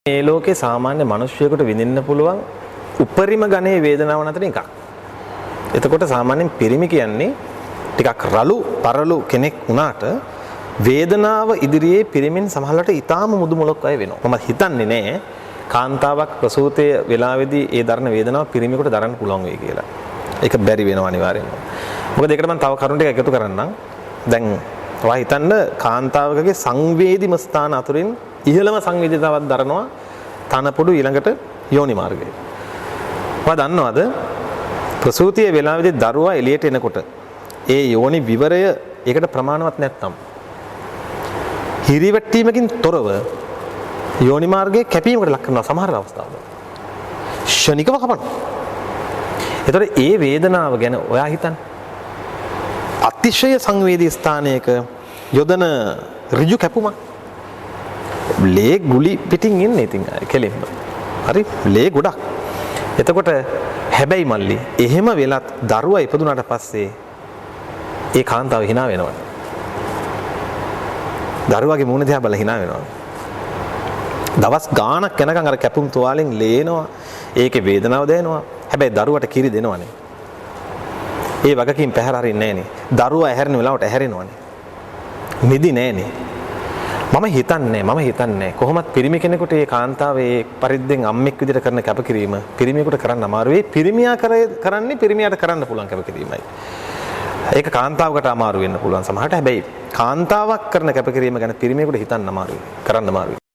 මේ ලෝකේ සාමාන්‍ය මිනිස්සුයෙකුට විඳින්න පුළුවන් උපරිම ගණයේ වේදනාවන් අතරින් එකක්. එතකොට සාමාන්‍යයෙන් පිරිමි කියන්නේ ටිකක් රළු පරළු කෙනෙක් වුණාට වේදනාව ඉදිරියේ පිරිමින් සමහරවිට ඊටාම මුදු මොලොක් අය වෙනවා. මම හිතන්නේ නෑ කාන්තාවක් ප්‍රසූතය වෙලාවේදී ඒ දරන වේදනාව පිරිමියෙකුට දරන්න පුළුවන් වෙයි කියලා. ඒක බැරි වෙනවා අනිවාර්යෙන්ම. මොකද ඒකට මම තව කරුණු ටිකක් එකතු කරන්නම්. දැන් ඔයා හිතන්න කාන්තාවකගේ සංවේදීම ස්ථාන අතුරින් ඉහළම සංවේදීතාවක් දරනවා තනපොඩු ඊළඟට යෝනි මාර්ගය. ඔයා දන්නවද ප්‍රසූතිය වෙලාවේදී දරුවා එළියට එනකොට ඒ යෝනි විවරය ඒකට ප්‍රමාණවත් නැත්නම් හිරිවැටීමකින් තොරව යෝනි මාර්ගයේ කැපීමකට ලක් කරනවා සමහර අවස්ථාවල. ක්ෂණිකව කපනවා. ඒතකොට ඒ වේදනාව ගැන ඔයා හිතන්න. අතිශය සංවේදී ස්ථානයක යොදන ඍජු කැපුමක්. ලේ ගුලි පිටින් එන්නේ ඉතින් කෙලින්ම. හරි, ලේ ගොඩක්. එතකොට හැබැයි මල්ලි එහෙම වෙලත් දරුවා ඉපදුනාට පස්සේ ඒ කාන්තාව හිනා වෙනවා. දරුවාගේ මූණ දිහා බලලා හිනා වෙනවා. දවස් ගාණක් යනකම් අර කැපුම් තුවාලෙන් ලේනවා. ඒකේ වේදනාව දැනෙනවා. හැබැයි දරුවට කිරි දෙනවනේ. ඒ වගකීම් පැහැර අරින්නේ නෑනේ. දරුවා ඇහැරෙන වෙලාවට ඇහැරෙනවනේ. නිදි නෑනේ. මම හිතන්නේ කොහොමත් පිරිමි කෙනෙකුට ඒ කාන්තාව ඒ පරිද්දෙන් අම්මෙක් විදිහට කරන කැපකිරීම පිරිමියෙකුට කරන්න අමාරුයි. පිරිමියා කරන්නේ පිරිමියාට කරන්න පුළුවන් කැපකිරීමයි. ඒක කාන්තාවකට අමාරු වෙන්න පුළුවන් සමහරට. හැබැයි කාන්තාවක් කරන කැපකිරීම ගැන පිරිමියෙකුට හිතන්න අමාරුයි. කරන්න අමාරුයි.